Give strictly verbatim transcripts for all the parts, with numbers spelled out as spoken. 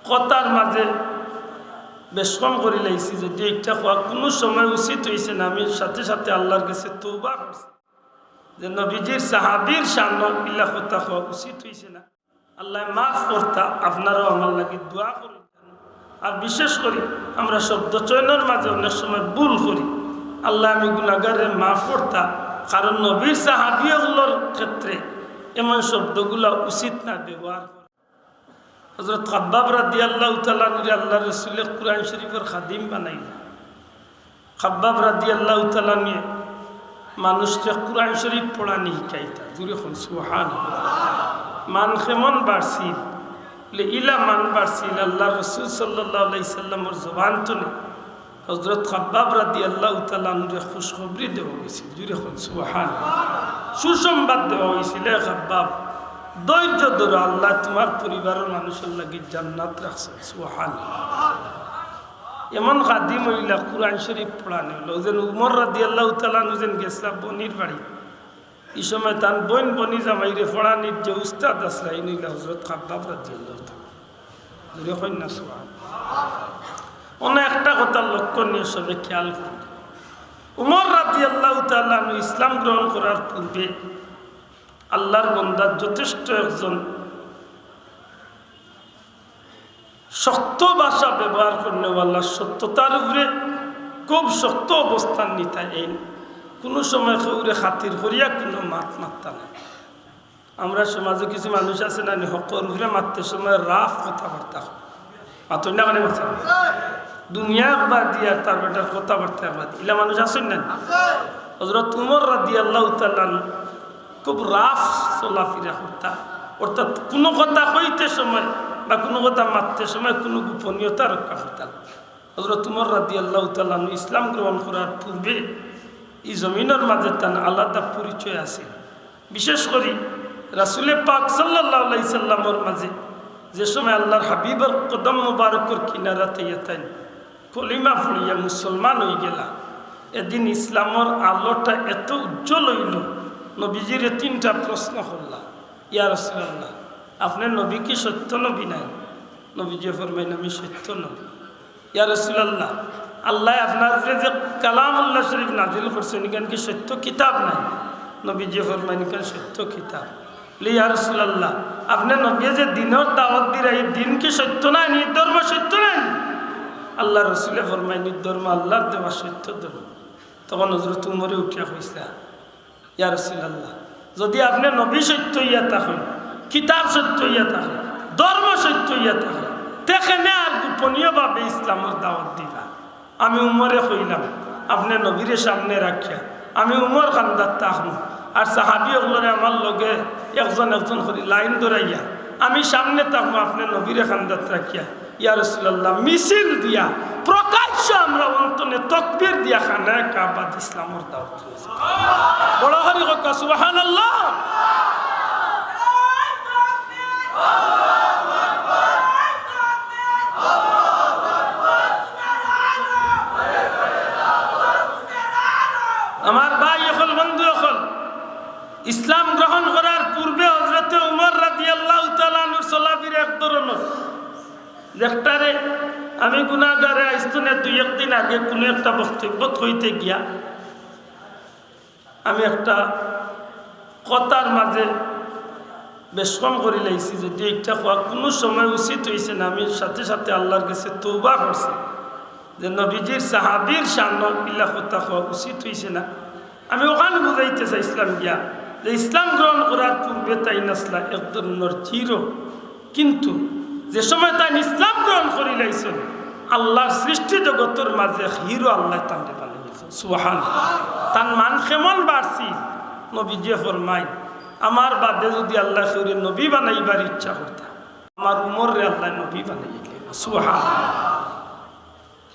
কথার মাঝে বেশ কম করি লাইছি, যদি একটা কথা কুনু সময় উচিত অইছে না, আমি সাথে সাথে আল্লার গেছে তওবা করছি যে নবীজির সাহাবীর শানো ইলা কথা কওয়া উচিত অইছে না। আল্লায় মাফ করতা, আপনারাও আমার লাগি দোয়া করইন। আর বিশেষ করি আমরা শব্দ চয়নর মাঝে অনেক সময় ভুল করি। আল্লায় আমি গুনাগাররে মাফ করতা, কারণ নবীর সাহাবী অকলর ক্ষেত্রে এমন শব্দগুলা উচিত না ব্যবহার করা। হযরত খাব্বাব রাদিয়াল্লাহু তাআলা আনহুরে আল্লার রসুলে কুরআন শরীফর খাদিম বানাইলা। খাব্বাব রাদিয়াল্লাহু তাআলা আনহুয়ে মানুষরে কুরআন শরীফ পড়ানি হিকাইতা। জুরে কইন সুবহানাল্লাহ। মান কেমন বাড়ছিল? বলে, ইলা মান বাড়ছিল, আল্লার রসুল সাল্লাল্লাহু আলাইহি সাল্লামর জবান তনে হযরত খাব্বাব রাদিয়াল্লাহু তাআলা আনহুরে খুশখবরি দেওয়া অইছিল। জুরে কইন সুবহানাল্লাহ। সুসংবাদ দেওয়া অইছিল, এ খাব্বাব, ধৈর্য ধরো, আল্লায় তুমার পরিবারর মানুষর লাগি জান্নাত রাখছইন। সুবহানাল্লাহ। এমন খাদিম অইলা, কুরআন শরীফ পড়ানি অইলা। অউ যেন উমর রাদিয়াল্লাহু তাআলা আনহু যেন গেছলা বইনর বাড়ি, ই সময় তান বইন বইনি জামাইরে পড়ানির যে উস্তাদ আছলা, ইনি অইলা হযরত খাব্বাব রাদিয়াল্লাহু তাআলা। জুরে কইন না সুবহানাল্লাহ। অনো একটা কথা লক্ষণীয়, সবে খেয়াল করইন। উমর রাদিয়াল্লাহু তাআলা আনহু ইসলাম গ্রহণ করার পূর্বে আল্লার বন্দা যথেষ্ট একজন শক্ত ভাষা ব্যবহার করনেওয়ালা, সত্যতার উপরে খুব শক্ত অবস্থান নিতা। এইন কুনু সময় কেউরে খাতির করিয়া কুনু মাত মাততা না। আমরার সমাজো কিছু মানুষ আছে না নি, হকর উপরে মাততে সময় রাফ কথাবার্তা কয়। মাতইন না কেনে বাচ্চা? দুনিয়া একবার দিয়া তার বেটার কথাবার্তা একবার দিয়া। ইলা মানুষ আছইন না নি? হযরত উমর রাদিয়াল্লাহু তাআলা আনহু খুব রাফ চলাফিরা করতা, অর্থাৎ কুনু কথা কইতে সময় বা কুনু কথা মাততে সময় কুনু গোপনীয়তা রক্ষা করতা। হযরত উমর রাদিয়াল্লাহু তাআলা আনহু ইসলাম গ্রহণ করার পূর্বে ই জমিনর মাঝে তান আলাদা পরিচয় আছে। বিশেষ করি রাসুলে পাক সাল্লাল্লাহু আলাইহি সাল্লামর মাঝে যে সময় আল্লার হাবিবর কদম মুবারকর কিনারাত আইয়া তাইন কলিমা পড়িয়া মুসলমান অইগেলা, এদিন ইসলামর আলোটা এত উজ্জ্বল অইলো, নবীজিরে তিনটা প্রশ্ন করলা, "ইয়া রাসুলাল্লাহ, আপনে নবী কি সত্য নবী নায়?" নবীজিয়ে ফরমাইন, "আমি সত্য নবী।" "ইয়া রাসুলাল্লাহ, আল্লায় আপনার উপরে যে কালামুল্লাহ শরীফ নাজিল করছইন, ইখান কি সত্য কিতাব নায়?" নবীজিয়ে ফরমাইন, "ইখান সত্য কিতাব।" বলে, "ইয়া রাসুলাল্লাহ, আপনে নবীয়ে যে দিনর দাওয়াত দিরা, ই দিন কি সত্য নায় নি? ই ধর্ম সত্য নায় নি?" আল্লার রসুলে ফরমাইন, "ই ধর্ম আল্লার দেওয়া সত্য ধর্ম।" তখন হযরত উমরে উঠিয়া কইছলা, "ইয়া রাসুলাল্লাহ, যদি আপনে নবী সত্য অইয়া থাকইন, কিতাব সত্য অইয়া থাকে, ধর্ম সত্য অইয়া থাকে, তে কেনে আর গোপনীয়ভাবে ইসলামর দাওয়াত দিলা?" আমি উমরে কইলাম, "আপনে নবীরে সামনে রাখিয়া আমি উমর কান্দাত থাকমু, আর সাহাবী অকলরে আমার লগে একজন একজন করি লাইন ধরাইয়া আমি সামনে থাকমু, আপনে নবীরে কান্দাত রাখিয়া।" ইয়া রাসুলাল্লাহ, মিছিল দিয়া প্রকাশ্য আমরা অন্তনে তকবীর দিয়া খানায়ে কাবাত ইসলামর দাওয়াত দিছি। বড় করি কউক্কা সুবহানাল্লাহ। আমার ভাই অকল, বন্ধু অকল, ইসলাম গ্রহণ করার পূর্বে হযরতে উমর রাদিয়াল্লাহু তাআলা আনহুর চলাফিরা এক ধরনর। দেখতারে, আমি গুনাগারে আইজ থনে দুই একদিন আগে কুনু একটা বক্তব্যত কইতে গিয়া আমি একটা কথার মাঝে বেশ কম করি লাইছি, যদি একটা কথা কুনু সময় উচিত অইছে না, আমি সাথে সাথে আল্লার গেছে তওবা করছি যে নবীজির সাহাবীর শানো ইলা কথা কওয়া উচিত অইছে না। আমি অখান বুঝাইতে চাইছলাম গিয়া যে ইসলাম গ্রহণ করার পূর্বে তাইন আছলা এক ধরনর জিরো, কিন্তু যে সময় তাইন ইসলাম গ্রহণ করি লাইছইন, আল্লার সৃষ্টি জগতর মাঝে এক হিরো আল্লায় তানরে বানাইয়া দিছইন। সুবহানাল্লাহ। তান মান কেমন বাড়ছিল? নবীজিয়ে ফরমাইন, "আমার বাদে যদি আল্লায় কেউরে নবী বানাইবার ইচ্ছা করতা, আমার উমররে আল্লায় নবী বানাইয়া দিলা।" সুবহানাল্লাহ।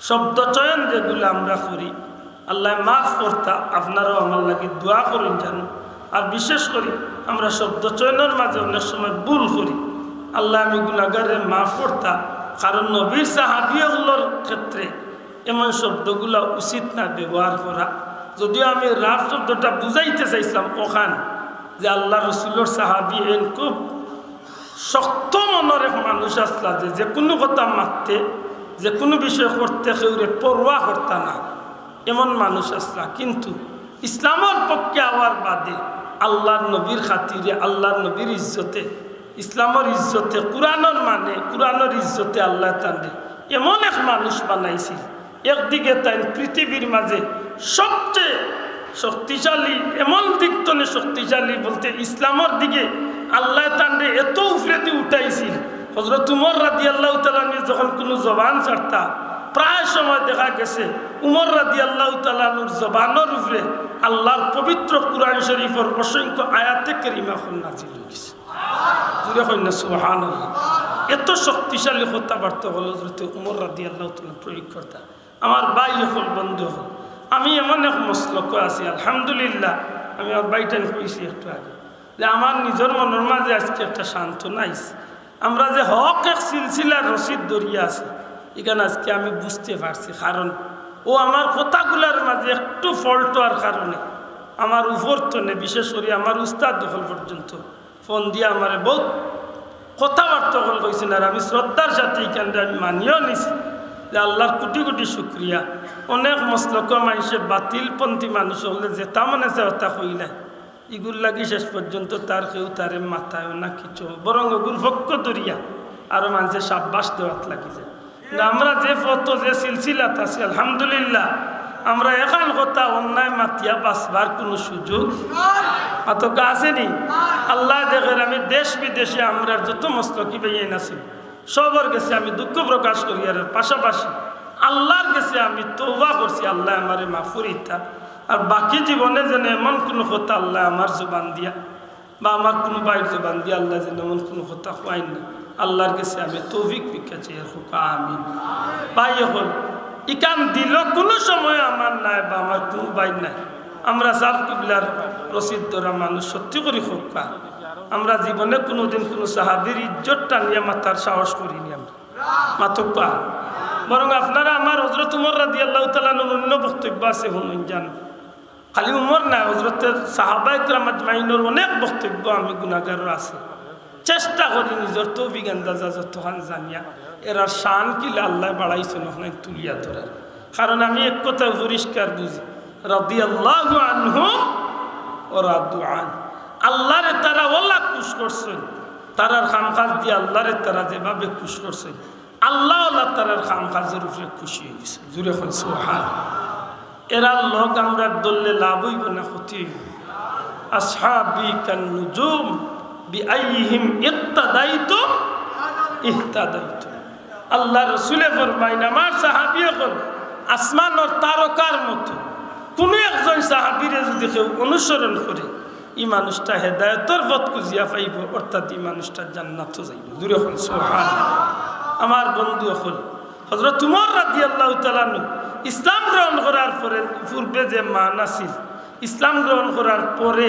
শব্দ চয়ন যেগুলা আমরা করি, আল্লায় মাফ করতা, আপনারাও আমার লাগি দোয়া করইন জানু। আর বিশেষ করি আমরা শব্দ চয়নর মাঝে অনেক সময় ভুল করি। আল্লায় আমি গুনাগাররে মাফ করতা, কারণ নবীর সাহাবী অকলর ক্ষেত্রে এমন শব্দগুলা উচিত না ব্যবহার করা। যদিও আমি রাফ শব্দটা বুঝাইতে চাইছলাম অখান যে আল্লার রসুলর সাহাবী এইন খুব শক্ত মনর এক মানুষ আছলা যে, যে কুনু কথা মাততে, যে কুনু বিষয় করতে কেউরে পরোয়া করতা না, এমন মানুষ আছলা। কিন্তু ইসলামর পক্ষে আওয়ার বাদে আল্লার নবীর খাতিরে, আল্লার নবীর ইজ্জতে, ইসলামর ইজ্জতে, কুরআনর মানে, কুরআনর ইজ্জতে আল্লায় তানরে এমন এক মানুষ বানাইছিল, একদিকে তাইন পৃথিবীর মাঝে সবচেয়ে শক্তিশালী, এমন দিক তনে শক্তিশালী বলতে ইসলামর দিকে আল্লায় তানরে এত উপরেদি উঠাইছিল। হযরত উমর রাদিয়াল্লাহু তাআলা আনহু যখন কুনু জবান ছাড়তা, প্রায় সময় দেখা গেছে উমর রাদিয়াল্লাহু তাআলা আনহুর জবানর উপরে আল্লার পবিত্র কুরআন শরীফর অসংখ্য আয়াতে কারিমা নাজিল অইগেছে। জুরে কইন না সুবহানাল্লাহ। এত শক্তিশালী কথাবার্তা অকল হযরতে উমর রাদিয়াল্লাহু তাআলা আনহু প্রয়োগ করতা। আমার ভাই অকল, বন্ধু অকল, আমি এমন এক মসলকো আছি, আলহামদুলিল্লাহ, আমি আমার ভাইটারে কইছি একটু আগে, যে আমার নিজর মনর মাঝে আইজকে একটা সান্ত্বনা আইছে। আমরা যে হক এক সিলসিলার রশিদ ধরিয়া আছি, ইখান আইজকে আমি বুঝতে পারছি, কারণ অউ আমার কথাগুলার মাঝে একটু ফল্ট অওয়ার কারণে আমার উপর তনে, বিশেষ করি আমার উস্তাদ অকল পর্যন্ত ফোন দিয়া আমারে বউত কথাবার্তা অকল কইছইন, আর আমি শ্রদ্ধার সাথে ইখানরে আমি মানিও নিছি যে আল্লার কোটি কোটি শুকরিয়া। অনেক মসলকো মানষে বাতিলপন্থী মানুষ অকলে যেতা মনে চায় অতা কইলায়, ইগুর লাগি শেষ পর্যন্ত তার কেউ তারে মাতায়ও না কিচ্ছু, বরং অগুর পক্ষ ধরিয়া আরো মানষে সাব্বাস দেওয়াত লাগি যায়। কিন্তু আমরা যে পথো, যে সিলসিলাত আছি, আলহামদুলিল্লাহ, আমরা এখান কথা অন্যায় মাতিয়া বাঁচবার কুনু সুযোগ অতকা আছে নি? আল্লায় দেখের, আমি দেশ বিদেশে আমরার যত মসলকি ভাইয়াইন আছি, সবর গেছে আমি দুঃখ প্রকাশ করি, আর পাশাপাশি আল্লার গেছে আমি তওবা করছি, আল্লায় আমারে মাফ করিতা। আর বাকি জীবনে যেন এমন কুনু কথা আল্লায় আমার জবান দিয়া বা আমার কুনু ভাইর জবান দিয়া আল্লায় যেন এমন কুনু কথা কওয়াইন না। আল্লার গেছে আমি তৌফিক ভিক্ষা চাই, আর কউক্কা আমিন। ভাই অকল, ইখান দিল কুনু সময় আমার নাই বা আমার কুনু ভাইর নাই। আমরা সাব কিবলার রশিদ ধরা মানুষ, সত্যি করি কউক্কা। আমরা জীবনে কুনুদিন কুনু সাহাবীর ইজ্জত টানিয়া মাতার সাহস করি নি আমরা। মাতউক্কা। বরং আপনারা আমার হযরত উমর রাদিয়াল্লাহু তাআলা আনহুর অইন্য বক্তব্য আছে, হুনইন যান। খালি উমর নায়, হযরতের সাহাবায়ে কেরাম আজমাইনর অনেক বক্তব্য আমি গুনাগারও আছে। চেষ্টা করি নিজর তৌফিক আন্দাজা যতখান জানিয়া এরার শান কিলা আল্লায় বাড়াইছইন অখান তুলিয়া ধরার। কারণ আমি এক কথা পরিষ্কার বুঝি, রাদিয়াল্লাহু আনহুম ওয়া রাদু আন। আল্লারে তারা অলা খুশ করছইন, তারার কাম কাজ দিয়া আল্লারে তারা যেভাবে খুশ করছইন, আল্লাহ অলা তারার কাম কাজর উপরে খুশি অইগেছে। জুরে কইন সুবহান। এরার লগ আমরা ধরলে লাভ অইবো না ক্ষতি অইবো? আসহাবি কান নুজুম বিআইয়িহিম ইক্তাদাইতুম ইহতাদাইতুম। আল্লার রসুলে ফরমাইন, আমার সাহাবী অকল আসমানর তারকার মতো। কুনু একজন সাহাবীরে যুদি কেউ অনুসরণ করে, ই মানুষটা হেদায়েতর পথ খুঁজিয়া পাইবো, অর্থাৎ ই মানুষটা জান্নাতো যাইবো। জুরে কইন সুবহান। আমার বন্ধু অকল, হযরত উমর রাদিয়াল্লাহু তাআলা আনহু ইসলাম গ্রহণ করার পরে, পূর্বে যে মান আছিল, ইসলাম গ্রহণ করার পরে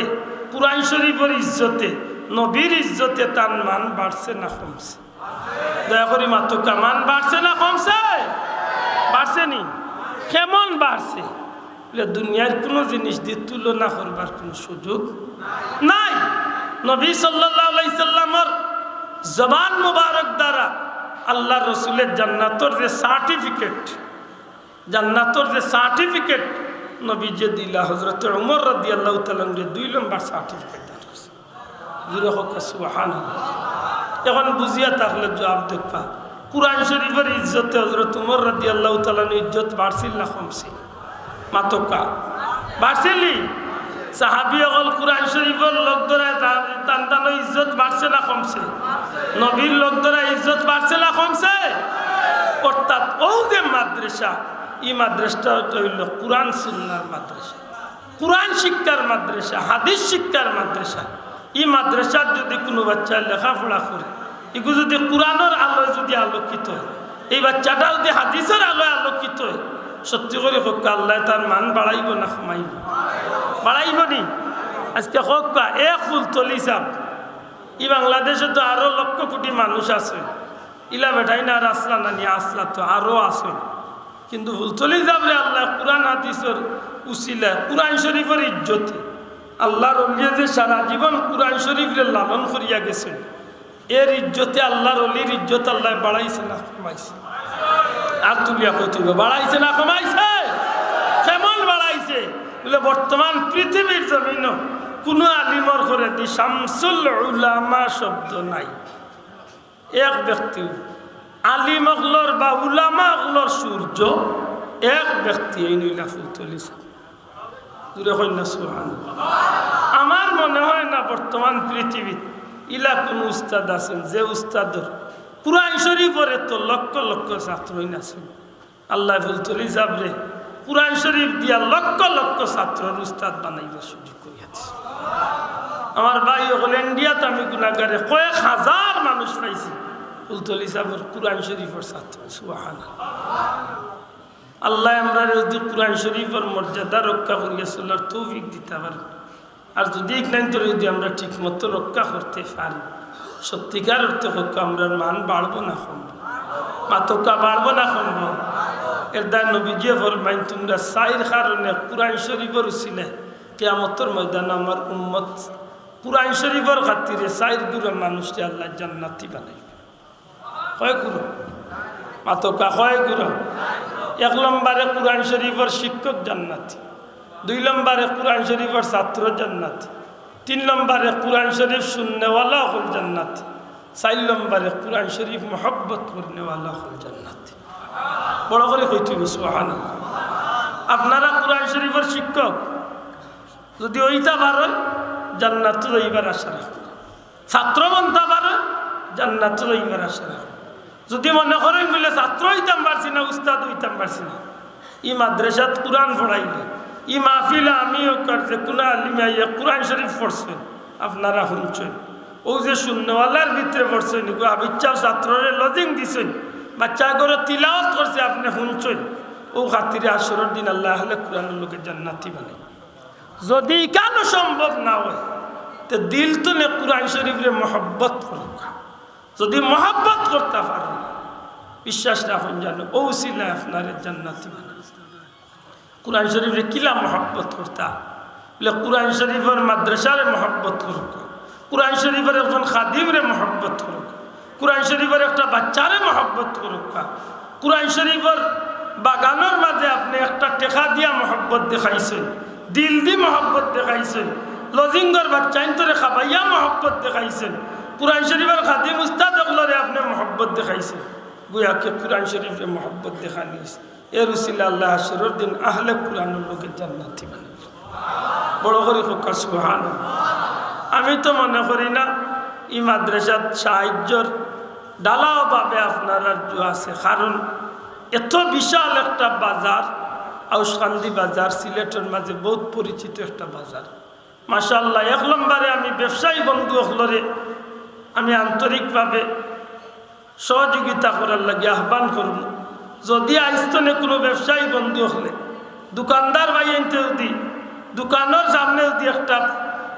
কুরআন শরীফর ইজ্জতে, নবীর ইজ্জতে তান মান বাড়ছে না কমছে? দয়া করি মাতউক্কা, মান বাড়ছে না কমছে? বাড়ছে নি? কেমন বাড়ছে? বলে, দুনিয়ার কুনু জিনিস দি তুলনা করবার কুনু সুযোগ নাই। নবী সাল্লাল্লাহু আলাইহি সাল্লামর জবান মুবারক দ্বারা আল্লার রসুলে জান্নাতর যে সার্টিফিকেট, জান্নাতর যে সার্টিফিকেট নবীজিয়ে দিলা, হযরতে উমর রাদিয়াল্লাহু তাআলা আনহুরে দুই নম্বর সার্টিফিকেট দান করছে। জুরে কউক্কা সুবহানাল্লাহ। অখন বুঝিয়া থাকলে জুয়াব দেউক্কা। কুরআন শরীফর ইজ্জতে হযরত উমর রাদিয়াল্লাহু তাআলা আনহুর ইজ্জত বাড়ছিল না কমছিল? মাতউক্কা। বাড়ছিল নি? সাহাবী অকল কুরআন শরীফর লগ ধরায় তা-, তান তানর ইজ্জত বাড়ছে না কমছে? নবীর লগ ধরায় ইজ্জত বাড়ছে না কমছে? অর্থাৎ অউ যে মাদ্রাসা, ই মাদ্রাসাটা অইলো কুরআন সুন্নাহর মাদ্রাসা। কুরআন শিক্ষার মাদ্রাসা, হাদিস শিক্ষার মাদ্রাসা। ই মাদ্রাসাত যুদি কুনু বাচ্চায় লেখাপড়া করে, ইগু যুদি কুরআনর আলোয় যুদি আলোকিত অয়, ই বাচ্চাটা যুদি হাদিসর আলোয় আলোকিত অয়, সত্যি করি কউক্কা, আল্লায় তার মান বাড়াইবো না কমাইবো? বাড়াইবো নি? আইজকে কউক্কা, এক ফুলতলি সাব, ই বাংলাদেশো তো আরো লক্ষ কোটি মানুষ আছে, ইলা বেটাইন আর আছলা না নি? আছলা তো, আরো আছে। কিন্তু ফুলতলি সাবরে আল্লায় কুরআন হাদিসর উসিলায়, কুরআন শরীফর ইজ্জতে, আল্লার অলিয়ে যে সারা জীবন কুরআন শরীফরে লালন করিয়া গেছইন, এর ইজ্জতে, আল্লাহর অলির ইজ্জত আল্লায় বাড়াইছে না কমাইছে? আর তুলিয়া কইতে অইবো, বাড়াইছে না কমাইছে? কেমন বাড়াইছে? বলে, বর্তমান পৃথিবীর জমিনো কুনু আলিমর ঘরেদি শামসুল উলামা শব্দ নাই। এক ব্যক্তি, আলিম অকলর বা উলামা অকলর সূর্য, এক ব্যক্তি, এইন অইলা ফুলতলি ছাহেব। জোরে কইন না সুবহানাল্লাহ। আমার মনে হয় না বর্তমান পৃথিবীত ইলা কুনু উস্তাদ আছইন যে উস্তাদর কুরআন শরীফর এত লক্ষ লক্ষ ছাত্রইন আছইন। আল্লায় ফুলতলি ছাহেবরে কুরআন শরীফ দিয়া লক্ষ লক্ষ ছাত্রর উস্তাদ বানাইবার সুযোগ করিয়া দিছে। আমার ভাই অকল, ইন্ডিয়াত আমি গুনাগারে কয়েক হাজার মানুষ পাইছি ফুলতলি ছাহেবর কুরআন শরীফর ছাত্র। সুবহানাল্লাহ। আল্লায় আমরারে যুদি কুরআন শরীফর মর্যাদা রক্ষা করিয়া চলার তৌফিক দিতা পারে, আর যুদি ইখানতরে যুদি আমরা ঠিক মতো রক্ষা করতে পারি, সত্যিকার অর্থে কউক্কা, আমরার মান বাড়বো না কমবো? মাতউক্কা, বাড়বো না কমবো? এর দায় নবীজিয়ে ফরমাইন, তুমরা চাইর কারণে কুরআন শরীফর উসিলায় কিয়ামতর ময়দানো আমার উম্মত কুরআন শরীফর খাতিরে চাইর গুরু মানুষরে আল্লায় জান্নাতি বানাইবা। কয় গুরু? মাতউক্কা, কয় গুরু? এক নম্বরে কুরআন শরীফর শিক্ষক জান্নাতি, দুই নম্বরে কুরআন শরীফর ছাত্র জান্নাতি, তিন নম্বরে কুরআন শরীফ শুননেওয়ালা অকল জান্নাতি, চাইর নম্বরে কুরআন শরীফ মহব্বত করনেওয়ালা অকল জান্নাতি। বড় করি কইতে অইবো সুবহানাল্লাহ। আপনারা কুরআন শরীফর শিক্ষক যুদি অইতা পারইন, জান্নাতো যাইবার আশা রাখইন। ছাত্র বনতা পারইন, জান্নাতো যাইবার আশা রাখইন। যুদি মনে করইন বুলে ছাত্র অইতাম পারছি না, উস্তাদ অইতাম পারছি না, ই মাদ্রাসাত কুরআন পড়াইলে, ই মাহফিলে আমি অউক আর যেকুনু আলিমে আইয়া কুরআন শরীফ পড়ছইন, আপনারা হুনছইন, অউ যে শুননেওয়ালার ভিতরে পড়ছইন, ইগু আবিচ্ছাও ছাত্ররে লজিং দিছইন, বাচ্চায় ঘরো তিলাওয়াত করছে, আপনে হুনছইন, অউ খাতিরে হাশরর দিন আল্লায় আহলে কুরআনর লগে জান্নাতি বানাইবা। যুদি ইখানও সম্ভব না অয়, তে দিল তনে কুরআন শরীফরে মহব্বত করউক্কা। যুদি মহব্বত করতা পারইন, বিশ্বাস রাখইন জানো, অউ উসিলায় আপনারে জান্নাতি বানাইবা। কুরআন শরীফরে কিলা মহব্বত করতা? বুলে, কুরআন শরীফর মাদ্রাসারে মহব্বত করউক্কা, কুরআন শরীফর একজন খাদিমরে মহব্বত করউক্কা, কুরআন শরীফর একটা বাচ্চারে মহব্বত করউক্কা, কুরআন শরীফর বাগানর মাঝে আপনে একটা টেকা দিয়া মহব্বত দেখাইছইন, দিল দি মহব্বত দেখাইছইন, লজিংগর বাচ্চাইন্তরে খাবাইয়া মহব্বত দেখাইছইন, কুরআন শরীফর খাদিম উস্তাদ অকলরে আপনে মহব্বত দেখাইছইন, গুয়াকে কুরআন শরীফরে মহব্বত দেখানি অইছে। এর উসিলায় আল্লায় হাশরর দিন আহলে কুরআনর লগে জান্নাতি বানাইবা। বড় করি কউক্কা সুবহানাল্লাহ। আমি তো মনে করি না ই মাদ্রাসাত সাহায্যর ঢালাও ভাবে আপনারার জো আছে, কারণ এত বিশাল একটা বাজার, আউশকান্দি বাজার সিলেটর মাঝে বউত পরিচিত একটা বাজার। মাশাআল্লাহ, এক নম্বরে আমি ব্যবসায়ী বন্ধু অকলরে আমি আন্তরিকভাবে সহযোগিতা করার লাগি আহ্বান করমু। যুদি আইজ তনে কুনু ব্যবসায়ী বন্ধু অকলে, দোকানদার ভাইয়াইন্তে যুদি দোকানর সামনে যুদি একটা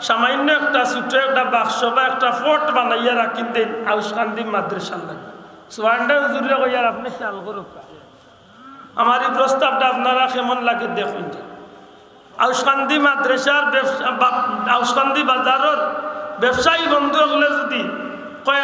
সামান্য একটা ছোট একটা বাক্স বা একটা পট বানাইয়া রাখি দেইন আউশকান্দি মাদ্রাসার লাগি। সুবহানাল্লাহ, হুজুররে কইয়ার আপনে খেয়াল করউক্কা। আমার ই প্রস্তাবটা আপনারা কেমন লাগে দেখইন যে। আউশকান্দি মাদ্রাসার ব্যবসা, বা-, আউশকান্দি বাজারর ব্যবসায়ী বন্ধু অকলে যুদি